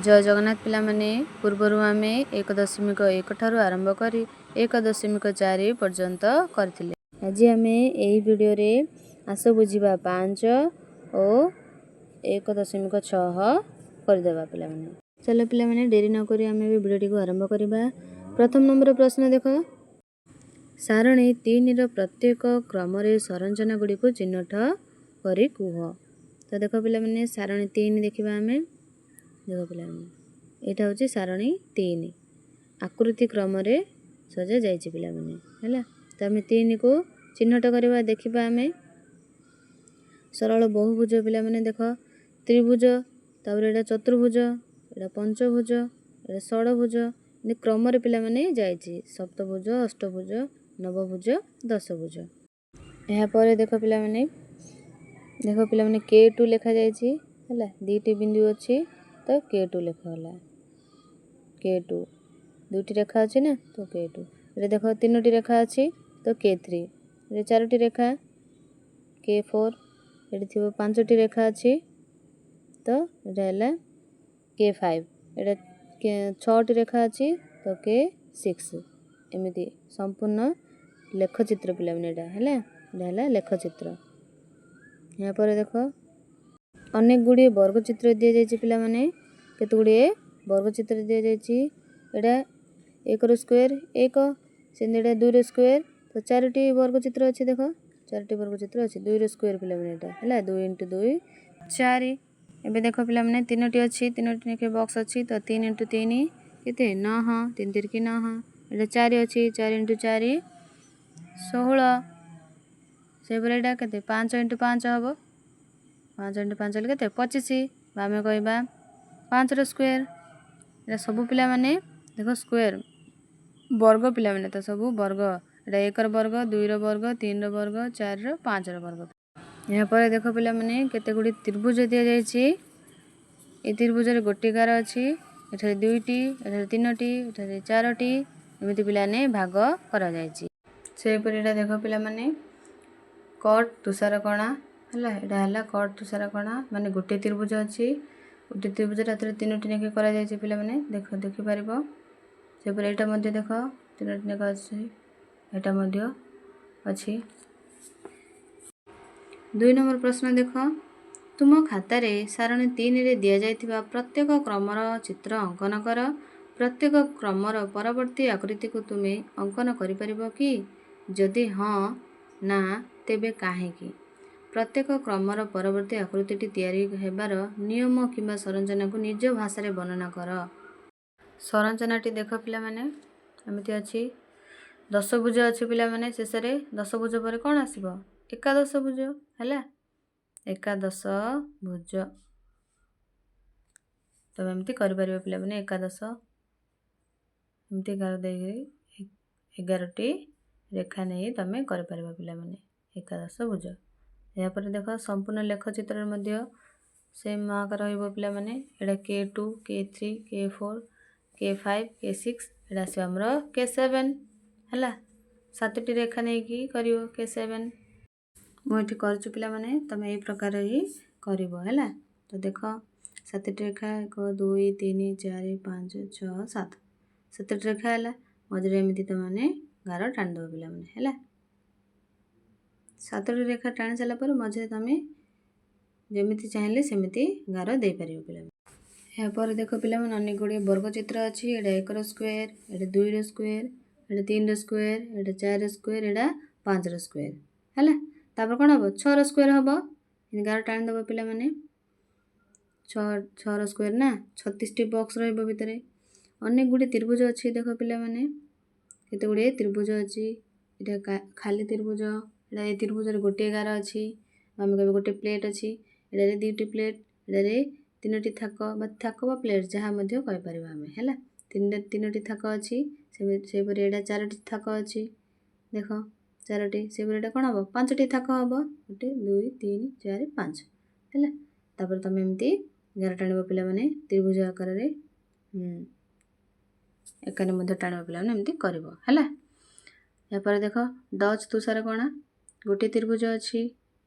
ଜୟ ଜଗନ୍ନାଥ ପିଲାମାନେ। ପୂର୍ବରୁ ଆମେ 1.1 ଠାରୁ ଆରମ୍ଭ କରି 1.4 ପର୍ଯ୍ୟନ୍ତ କରିଥିଲେ। ଆଜି ଆମେ ଏହି ଭିଡ଼ିଓରେ ଆସ ବୁଝିବା 5 ଓ 1.6 କରିଦେବା ପିଲାମାନେ। ଚାଲ ପିଲାମାନେ, ଡେରି ନକରି ଆମେ ଏବେ ଭିଡ଼ିଓଟିକୁ ଆରମ୍ଭ କରିବା। ପ୍ରଥମ ନମ୍ବର ପ୍ରଶ୍ନ ଦେଖ। ସାରଣୀ 3ର ପ୍ରତ୍ୟେକ କ୍ରମରେ ସଂରଚନା ଗୁଡ଼ିକୁ ଚିହ୍ନଟ କରି କୁହ। ତ ଦେଖ ପିଲାମାନେ, ସାରଣୀ 3 ଦେଖିବା ଆମେ। ଦେଖ ପିଲାମାନେ, ଏଇଟା ହେଉଛି ସାରଣୀ 3। ଆକୃତି କ୍ରମରେ ସଜାଯାଇଛି ପିଲାମାନେ, ହେଲା? ତ ଆମେ 3କୁ ଚିହ୍ନଟ କରିବା। ଦେଖିବା ଆମେ ସରଳ ବହୁଭୁଜ ପିଲାମାନେ। ଦେଖ, ତ୍ରିଭୁଜ, ତାପରେ ଏଇଟା ଚତୁର୍ଭୁଜ, ଏଇଟା ପଞ୍ଚଭୁଜ, ଏଇଟା ଷଡ଼ଭୁଜ। ଏମିତି କ୍ରମରେ ପିଲାମାନେ ଯାଇଛି, ସପ୍ତଭୁଜ, ଅଷ୍ଟଭୁଜ, ନବଭୁଜ, ଦଶଭୁଜ। ଏହାପରେ ଦେଖ ପିଲାମାନେ, ଦେଖ ପିଲାମାନେ, K2 ଲେଖାଯାଇଛି, ହେଲା? ଦୁଇଟି ବିନ୍ଦୁ ଅଛି ତ K2 ଲେଖା ହେଲା। K2, ଦୁଇଟି ରେଖା ଅଛି ନା, ତ K2। ଏଠି ଦେଖ, ତିନୋଟି ରେଖା ଅଛି ତ K3। ଏଠି ଚାରୋଟି ରେଖା, K4। ଏଠି ଥିବ ପାଞ୍ଚଟି ରେଖା ଅଛି ତ ଏଇଟା ହେଲା K5। ଏଇଟା ଛଅଟି ରେଖା ଅଛି ତ K6। ଏମିତି ସମ୍ପୂର୍ଣ୍ଣ ଲେଖଚିତ୍ର ପିଲାମାନେ ଏଇଟା ହେଲା। ଏଇଟା ହେଲା ଲେଖଚିତ୍ର। ଏହାପରେ ଦେଖ, ଅନେକ ଗୁଡ଼ିଏ ବର୍ଗଚିତ୍ର ଦିଆଯାଇଛି ପିଲାମାନେ। କେତେ ଗୁଡ଼ିଏ ବର୍ଗଚିତ୍ର ଦିଆଯାଇଛି। ଏଇଟା ଏକର ସ୍କୋୟାର ଏକ, ସେମିତି ଏଇଟା ଦୁଇର ସ୍କୋୟାର। ତ ଚାରୋଟି ବର୍ଗଚିତ୍ର ଅଛି। ଦେଖ, ଚାରୋଟି ବର୍ଗଚିତ୍ର ଅଛି। ଦୁଇର ସ୍କୋୟାର ପିଲାମାନେ ଏଇଟା ହେଲା, 2 ଇଣ୍ଟୁ 2 4। ଏବେ ଦେଖ ପିଲାମାନେ, ତିନୋଟି ଅଛି, ତିନୋଟି ଲେଖେ ବକ୍ସ ଅଛି ତ 3 ଇଣ୍ଟୁ 3 କେତେ? 9। ତିନି ତିରିକି 9। ଏଇଟା ଚାରି ଅଛି, 4 ଇଣ୍ଟୁ 4 16। ସେହିପରି ଏଇଟା କେତେ? 5 ଇଣ୍ଟୁ 5 ହେବ। 5 ଇଣ୍ଟୁ 5 ହେଲେ କେତେ? 25 ବା ଆମେ କହିବା 5ର ସ୍କୋୟାର। ଏଇଟା ସବୁ ପିଲାମାନେ ଦେଖ, ସ୍କୋୟାର, ବର୍ଗ ପିଲାମାନେ। ତ ସବୁ ବର୍ଗ। ଏଇଟା ଏକର ବର୍ଗ, ଦୁଇର ବର୍ଗ, ତିନିର ବର୍ଗ, ଚାରିର, 5ର ବର୍ଗ। ଏହାପରେ ଦେଖ ପିଲାମାନେ, କେତେ ଗୁଡ଼ିଏ ତ୍ରିଭୁଜ ଦିଆଯାଇଛି। ଏ ତ୍ରିଭୁଜରେ ଗୋଟିଏ ଗାର ଅଛି, ଏଠାରେ ଦୁଇଟି, ଏଠାରେ ତିନୋଟି, ଏଠାରେ ଚାରୋଟି। ଏମିତି ପିଲାମାନେ ଭାଗ କରାଯାଇଛି। ସେହିପରି ଏଇଟା ଦେଖ ପିଲାମାନେ, କଟ୍ ତୁଷାରକଣା ହେଲା। ଏଇଟା ହେଲା କଟ୍ ତୁଷାରକଣା, ମାନେ ଗୋଟିଏ ତ୍ରିଭୁଜ ଅଛି। ଗୋଟିଏ ତ୍ରିଭୁଜରେ ଏଥିରେ ତିନୋଟି ନେଖେ କରାଯାଇଛି ପିଲାମାନେ। ଦେଖ, ଦେଖିପାରିବ। ସେହିପରି ଏଇଟା ମଧ୍ୟ ଦେଖ, ତିନୋଟି ନେଖା ଅଛି। ଏଇଟା ମଧ୍ୟ ଅଛି। 2 ନମ୍ବର ପ୍ରଶ୍ନ ଦେଖ। ତୁମ ଖାତାରେ ସାରଣୀ 3ରେ ଦିଆଯାଇଥିବା ପ୍ରତ୍ୟେକ କ୍ରମର ଚିତ୍ର ଅଙ୍କନ କର। ପ୍ରତ୍ୟେକ କ୍ରମର ପରବର୍ତ୍ତୀ ଆକୃତିକୁ ତୁମେ ଅଙ୍କନ କରିପାରିବ କି? ଯଦି ହଁ, ନା, ତେବେ କାହିଁକି? ପ୍ରତ୍ୟେକ କ୍ରମର ପରବର୍ତ୍ତୀ ଆକୃତିଟି ତିଆରି ହେବାର ନିୟମ କିମ୍ବା ସଂରଚନାକୁ ନିଜ ଭାଷାରେ ବର୍ଣ୍ଣନା କର। ସଂରଚନାଟି ଦେଖ ପିଲାମାନେ, ଏମିତି ଅଛି। ଦଶଭୁଜ ଅଛି ପିଲାମାନେ। ଶେଷରେ ଦଶଭୁଜ ପରେ କ'ଣ ଆସିବ? ଏକାଦଶ ଭୁଜ ହେଲା, ଏକାଦଶ ଭୁଜ। ତମେ ଏମିତି କରିପାରିବ ପିଲାମାନେ। ଏକାଦଶ ଏମିତି ଗାର ଦେଇକରି 11ଟି ରେଖା ନେଇ ତମେ କରିପାରିବ ପିଲାମାନେ, ଏକାଦଶ ଭୁଜ। ଏହାପରେ ଦେଖ, ସମ୍ପୂର୍ଣ୍ଣ ଲେଖଚିତ୍ରରେ ମଧ୍ୟ ସେମ୍ ଆକାର ରହିବ ପିଲାମାନେ। ଏଇଟା K2, K3, K4, K5, K6। ଏଇଟା ଆସିବ ଆମର K7, ହେଲା? ସାତଟି ରେଖା ନେଇକି କରିବ K7। ମୁଁ ଏଠି କରିଛୁ ପିଲାମାନେ, ତମେ ଏଇ ପ୍ରକାର ହିଁ କରିବ, ହେଲା? ତ ଦେଖ, ସାତଟି ରେଖା, 1, 2, 3, 4, 5, 6, 7। ସାତଟି ରେଖା ହେଲା। ମଝିରେ ଏମିତି ତୁମେ ଗାର ଟାଣିଦେବ ପିଲାମାନେ, ହେଲା? ସାତଟି ରେଖା ଟାଣି ସାରିଲା ପରେ ମଝିରେ ତୁମେ ଯେମିତି ଚାହିଁଲେ ସେମିତି ଗାର ଦେଇପାରିବ ପିଲାମାନେ। ଏହାପରେ ଦେଖ ପିଲାମାନେ, ଅନେକ ଗୁଡ଼ିଏ ବର୍ଗଚିତ୍ର ଅଛି। ଏଇଟା ଏକର ସ୍କୋୟାର, ଏଇଟା ଦୁଇର ସ୍କୋୟାର, ଏଇଟା ତିନିର ସ୍କୋୟାର, ଏଇଟା ଚାରିର ସ୍କୋୟାର, ଏଇଟା 5ର ସ୍କୋୟାର, ହେଲା? ତାପରେ କ'ଣ ହେବ? ଛଅର ସ୍କୋୟାର ହେବ। ଗାର ଟାଣିଦେବ ପିଲାମାନେ। ଛଅ, ଛଅର ସ୍କୋୟାର ନା 36ଟି ବକ୍ସ ରହିବ ଭିତରେ। ଅନେକ ଗୁଡ଼ିଏ ତ୍ରିଭୁଜ ଅଛି। ଦେଖ ପିଲାମାନେ, କେତେ ଗୁଡ଼ିଏ ତ୍ରିଭୁଜ ଅଛି। ଏଇଟା ଖାଲି ତ୍ରିଭୁଜ। ଏଇଟା ଏ ତ୍ରିଭୁଜରେ ଗୋଟିଏ ଗାର ଅଛି, ଆମେ କହିବା ଗୋଟେ ପ୍ଲେଟ୍ ଅଛି। ଏଟାରେ ଦୁଇଟି ପ୍ଲେଟ୍, ଏଟାରେ ତିନୋଟି ଥାକ ବା ଥାକ ବା ପ୍ଲେଟ୍ ଯାହା ମଧ୍ୟ କହିପାରିବା ଆମେ, ହେଲା? ତିନିଟା, ତିନୋଟି ଥାକ ଅଛି। ସେହିପରି ଏଇଟା ଚାରୋଟି ଥାକ ଅଛି। ଦେଖ, ଚାରୋଟି। ସେହିପରି ଏଇଟା କ'ଣ ହେବ? ପାଞ୍ଚଟି ଥାକ ହେବ। ଗୋଟେ, ଦୁଇ, ତିନି, ଚାରି, ପାଞ୍ଚ, ହେଲା? ତାପରେ ତୁମେ ଏମିତି ଗାର ଟାଣିବ ପିଲାମାନେ ତ୍ରିଭୁଜ ଆକାରରେ। ଏକାନେ ମଧ୍ୟ ଟାଣିବ ପିଲାମାନେ, ଏମିତି କରିବ, ହେଲା? ଏହାପରେ ଦେଖ, ଡଚ୍ ତୁଷାର କଣା। ଗୋଟିଏ ତ୍ରିଭୁଜ ଅଛି,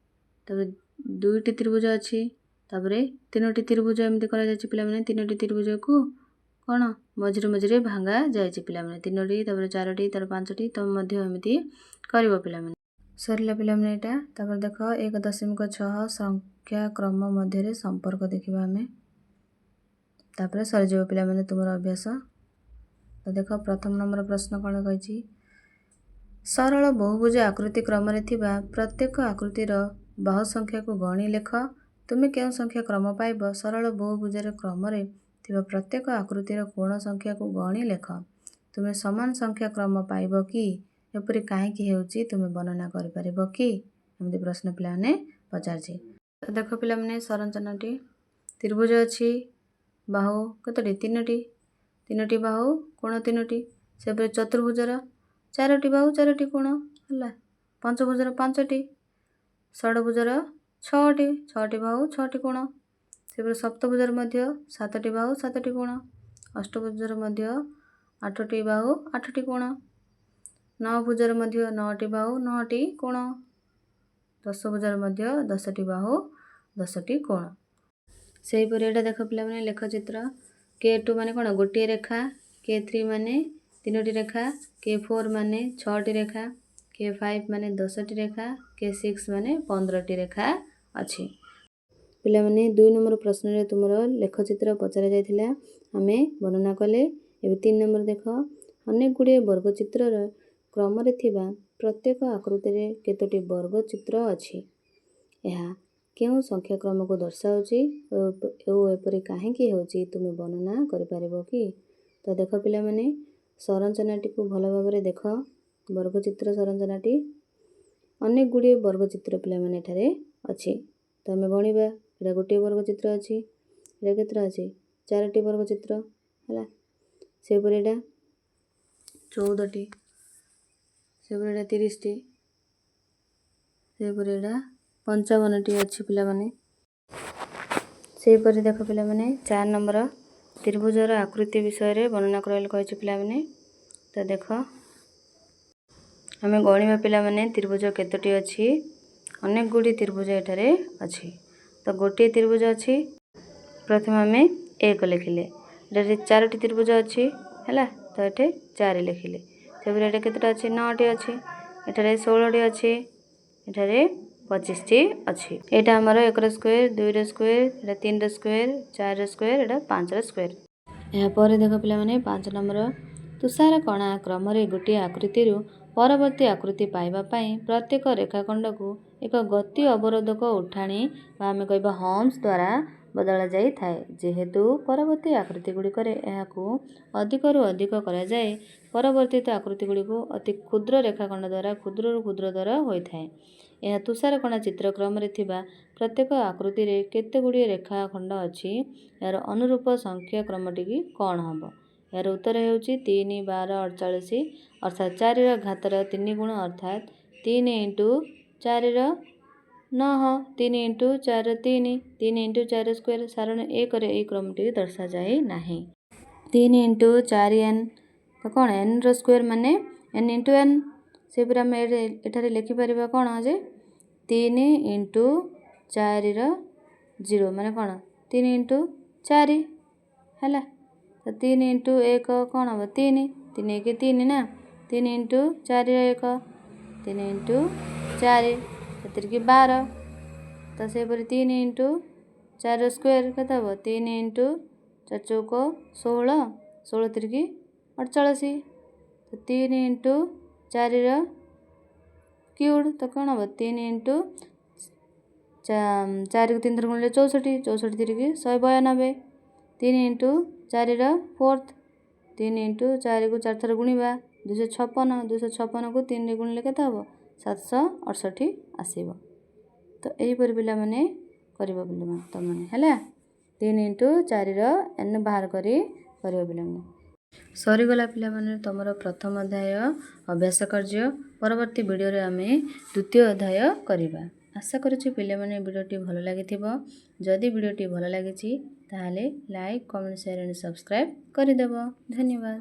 ତାପରେ ଦୁଇଟି ତ୍ରିଭୁଜ ଅଛି, ତାପରେ ତାପରେ ତିନୋଟି ତ୍ରିଭୁଜ ଏମିତି କରାଯାଇଛି ପିଲାମାନେ। ତିନୋଟି ତ୍ରିଭୁଜକୁ କ'ଣ ମଝିରେ ମଝିରେ ଭାଙ୍ଗା ଯାଇଛି ପିଲାମାନେ। ତିନୋଟି, ତାପରେ ଚାରୋଟି, ତାପରେ ପାଞ୍ଚଟି। ତମେ ମଧ୍ୟ ଏମିତି କରିବ ପିଲାମାନେ। ସରିଲା ପିଲାମାନେ ଏଇଟା। ତାପରେ ଦେଖ, 1.6 ସଂଖ୍ୟା କ୍ରମ ମଧ୍ୟରେ ସମ୍ପର୍କ ଦେଖିବା ଆମେ। ତାପରେ ସରିଯିବ ପିଲାମାନେ ତୁମର ଅଭ୍ୟାସ। ତ ଦେଖ, ପ୍ରଥମ ନମ୍ବର ପ୍ରଶ୍ନ କ'ଣ କହିଛି? ସରଳ ବହୁଭୁଜ ଆକୃତି କ୍ରମରେ ଥିବା ପ୍ରତ୍ୟେକ ଆକୃତିର ବାହୁ ସଂଖ୍ୟାକୁ ଗଣି ଲେଖ। ତୁମେ କେଉଁ ସଂଖ୍ୟା କ୍ରମ ପାଇବ? ସରଳ ବହୁଭୁଜର କ୍ରମରେ ଥିବା ପ୍ରତ୍ୟେକ ଆକୃତିର କୋଣ ସଂଖ୍ୟାକୁ ଗଣି ଲେଖ। ତୁମେ ସମାନ ସଂଖ୍ୟା କ୍ରମ ପାଇବ କି? ଏପରି କାହିଁକି ହେଉଛି, ତୁମେ ବର୍ଣ୍ଣନା କରିପାରିବ କି? ଏମିତି ପ୍ରଶ୍ନ ପିଲାମାନେ ପଚାରିଛି। ତ ଦେଖ ପିଲାମାନେ, ସଂରଚନାଟି ତ୍ରିଭୁଜ ଅଛି। ବାହୁ କେତୋଟି? ତିନୋଟି। ତିନୋଟି ବାହୁ, କୋଣ ତିନୋଟି। ସେପରି ଚତୁର୍ଭୁଜର ଚାରୋଟି ବାହୁ, ଚାରୋଟି କୋଣ ହେଲା। ପଞ୍ଚଭୁଜର ପାଞ୍ଚଟି, ଷଡ଼ଭୁଜର ଛଅଟି, ଛଅଟି ବାହୁ, ଛଅଟି କୋଣ। ସେପରି ସପ୍ତଭୁଜର ମଧ୍ୟ ସାତଟି ବାହୁ, ସାତଟି କୋଣ। ଅଷ୍ଟଭୁଜର ମଧ୍ୟ ଆଠଟି ବାହୁ, ଆଠଟି କୋଣ। ନଅଭୁଜର ମଧ୍ୟ ନଅଟି ବାହୁ, ନଅଟି କୋଣ। ଦଶଭୁଜର ମଧ୍ୟ 10ଟି ବାହୁ, 10ଟି କୋଣ। ସେହିପରି ଏଇଟା ଦେଖ ପିଲାମାନେ, ଲେଖଚିତ୍ର। କେ 2 ମାନେ କ'ଣ? ଗୋଟିଏ ରେଖା। କେ 3 ମାନେ ତିନୋଟି ରେଖା। କେ 4 ମାନେ ଛଅଟି ରେଖା। କେ 5 ମାନେ 10ଟି ରେଖା। କେ 6 ମାନେ 15ଟି ରେଖା ଅଛି। ପିଲାମାନେ, 2 ନମ୍ବର ପ୍ରଶ୍ନରେ ତୁମର ଲେଖଚିତ୍ର ପଚରା ଯାଇଥିଲା, ଆମେ ବର୍ଣ୍ଣନା କଲେ। ଏବେ 3 ନମ୍ବର ଦେଖ। ଅନେକ ଗୁଡ଼ିଏ ବର୍ଗଚିତ୍ରର କ୍ରମରେ ଥିବା ପ୍ରତ୍ୟେକ ଆକୃତିରେ କେତୋଟି ବର୍ଗଚିତ୍ର ଅଛି? ଏହା କେଉଁ ସଂଖ୍ୟାକ୍ରମକୁ ଦର୍ଶାଉଛି ଓ ଏପରି କାହିଁକି ହେଉଛି, ତୁମେ ବର୍ଣ୍ଣନା କରିପାରିବ କି? ତ ଦେଖ ପିଲାମାନେ, ସଂରଚନାଟିକୁ ଭଲ ଭାବରେ ଦେଖ। ବର୍ଗଚିତ୍ର ସଂରଚନାଟି, ଅନେକ ଗୁଡ଼ିଏ ବର୍ଗଚିତ୍ର ପିଲାମାନେ ଏଠାରେ ଅଛି। ତ ଆମେ ଗଣିବା। ଏଇଟା ଗୋଟିଏ ବର୍ଗଚିତ୍ର ଅଛି। ଏଇଟା କେତେଟା ଅଛି? ଚାରୋଟି ବର୍ଗଚିତ୍ର ହେଲା। ସେହିପରି ଏଇଟା 14ଟି। ସେହିପରି ଏଇଟା 30ଟି। ସେହିପରି ଏଇଟା 55ଟି ଅଛି ପିଲାମାନେ। ସେହିପରି ଦେଖ ପିଲାମାନେ, 4 ନମ୍ବର ତ୍ରିଭୁଜର ଆକୃତି ବିଷୟରେ ବର୍ଣ୍ଣନା କରିବାକୁ କହିଛି ପିଲାମାନେ। ତ ଦେଖ, ଆମେ ଗଣିବା ପିଲାମାନେ, ତ୍ରିଭୁଜ କେତୋଟି ଅଛି। ଅନେକ ଗୁଡ଼ିଏ ତ୍ରିଭୁଜ ଏଠାରେ ଅଛି। ତ ଗୋଟିଏ ତ୍ରିଭୁଜ ଅଛି, ପ୍ରଥମେ ଆମେ ଏକ ଲେଖିଲେ। ଏଠାରେ ଚାରୋଟି ତ୍ରିଭୁଜ ଅଛି ହେଲା, ତ ଏଠି ଚାରି ଲେଖିଲେ। ସେପରି ଏଠି କେତେଟା ଅଛି? ନଅଟି ଅଛି। ଏଠାରେ 16ଟି ଅଛି। ଏଠାରେ 25ଟି ଅଛି। ଏଇଟା ଆମର ଏକର ସ୍କୋୟାର, ଦୁଇର ସ୍କୋୟାର, ଏଇଟା ତିନିର ସ୍କୋୟାର, ଚାରିର ସ୍କୋୟାର, ଏଇଟା ପାଞ୍ଚର ସ୍କୋୟାର। ଏହାପରେ ଦେଖ ପିଲାମାନେ, 5 ନମ୍ବର। ତୁଷାର କଣା କ୍ରମରେ ଗୋଟିଏ ଆକୃତିରୁ ପରବର୍ତ୍ତୀ ଆକୃତି ପାଇବା ପାଇଁ ପ୍ରତ୍ୟେକ ରେଖାଖଣ୍ଡକୁ ଏକ ଗତି ଅବରୋଧକ ଉଠାଣି ବା ଆମେ କହିବା ହମ୍ପସ୍ ଦ୍ୱାରା ବଦଳାଯାଇଥାଏ। ଯେହେତୁ ପରବର୍ତ୍ତୀ ଆକୃତିଗୁଡ଼ିକରେ ଏହାକୁ ଅଧିକରୁ ଅଧିକ କରାଯାଏ, ପରବର୍ତ୍ତିତ ଆକୃତିଗୁଡ଼ିକୁ ଅତି କ୍ଷୁଦ୍ର ରେଖାଖଣ୍ଡ ଦ୍ୱାରା କ୍ଷୁଦ୍ରରୁ କ୍ଷୁଦ୍ରତର ହୋଇଥାଏ। ଏହା ତୁଷାରକଣା ଚିତ୍ରକ୍ରମରେ ଥିବା ପ୍ରତ୍ୟେକ ଆକୃତିରେ କେତେଗୁଡ଼ିଏ ରେଖାଖଣ୍ଡ ଅଛି? ଏହାର ଅନୁରୂପ ସଂଖ୍ୟା କ୍ରମଟି କ'ଣ ହେବ? ଏହାର ଉତ୍ତର ହେଉଛି 3, 12, 48, ଅର୍ଥାତ୍ ଚାରିର ଘାତର ତିନି ଗୁଣ, ଅର୍ଥାତ୍ ତିନି ଇଣ୍ଟୁ ଚାରିର ନଅ, ତିନି ଇଣ୍ଟୁ ଚାରିର ତିନି, ତିନି ଇଣ୍ଟୁ ଚାରିର ସ୍କୋୟାର। ସାରଣୀ 1ରେ ଏହି କ୍ରମଟି ଦର୍ଶାଯାଇ ନାହିଁ। ତିନି ଇଣ୍ଟୁ ଚାରି ଏନ୍, ତ କ'ଣ ଏନ୍ର ସ୍କୋୟାର ମାନେ ଏନ୍ ଇଣ୍ଟୁ ଏନ୍। ସେହିପରି ଆମେ ଏଠାରେ ଲେଖିପାରିବା କ'ଣ ଯେ ତିନି ଇଣ୍ଟୁ ଚାରିର ଜିରୋ ମାନେ କ'ଣ? ତିନି ଇଣ୍ଟୁ ଚାରି ହେଲା। ତ ତିନି ଇଣ୍ଟୁ ଏକ କ'ଣ ହେବ? ତିନି। ତିନି ଏକ ତିନି ନା? ତିନି ଇଣ୍ଟୁ ଚାରିର ଏକ, ତିନି ଇଣ୍ଟୁ ଚାରି ସେତିକି 12। ତ ସେହିପରି ତିନି ଇଣ୍ଟୁ ଚାରିର ସ୍କୋୟାର କେତେ ହେବ? ତିନି ଇଣ୍ଟୁ ଚାରି ଚଉକ 16, 16 ତିରିକି 48। ତ ତିନି ଇଣ୍ଟୁ ଚାରିର କ୍ୟୁବ୍, ତ କ'ଣ ହେବ? ତିନି ଇଣ୍ଟୁ ଚାରିକୁ ତିନି ଥର ଗୁଣିଲେ 64, 64 ତିରିକି 192। ତିନି ଇଣ୍ଟୁ ଚାରିର ଫୋର୍ଥ, ତିନି ଇଣ୍ଟୁ ଚାରିକୁ ଚାରି ଥର ଗୁଣିବା 256। 256କୁ ତିନିରେ ଗୁଣିଲେ କେତେ ହେବ? 768 ଆସିବ। ତ ଏହିପରି ପିଲାମାନେ କରିବ ପିଲାମାନେ ତୁମମାନେ ହେଲା। ତିନି ଇଣ୍ଟୁ ଚାରିର ଏନ୍ ବାହାର କରି କରିବ ପିଲାମାନେ। ସରିଗଲା ପିଲାମାନେ ତୁମର ପ୍ରଥମ ଅଧ୍ୟାୟ ଅଭ୍ୟାସ କାର୍ଯ୍ୟ। ପରବର୍ତ୍ତୀ ଭିଡ଼ିଓରେ ଆମେ ଦ୍ୱିତୀୟ ଅଧ୍ୟାୟ କରିବା। ଆଶା କରୁଛି ପିଲାମାନେ ଭିଡ଼ିଓଟି ଭଲ ଲାଗିଥିବ। ଯଦି ଭିଡ଼ିଓଟି ଭଲ ଲାଗିଛି, ତାହେଲେ like, comment, share and subscribe କରିଦେବ। ଧନ୍ୟବାଦ।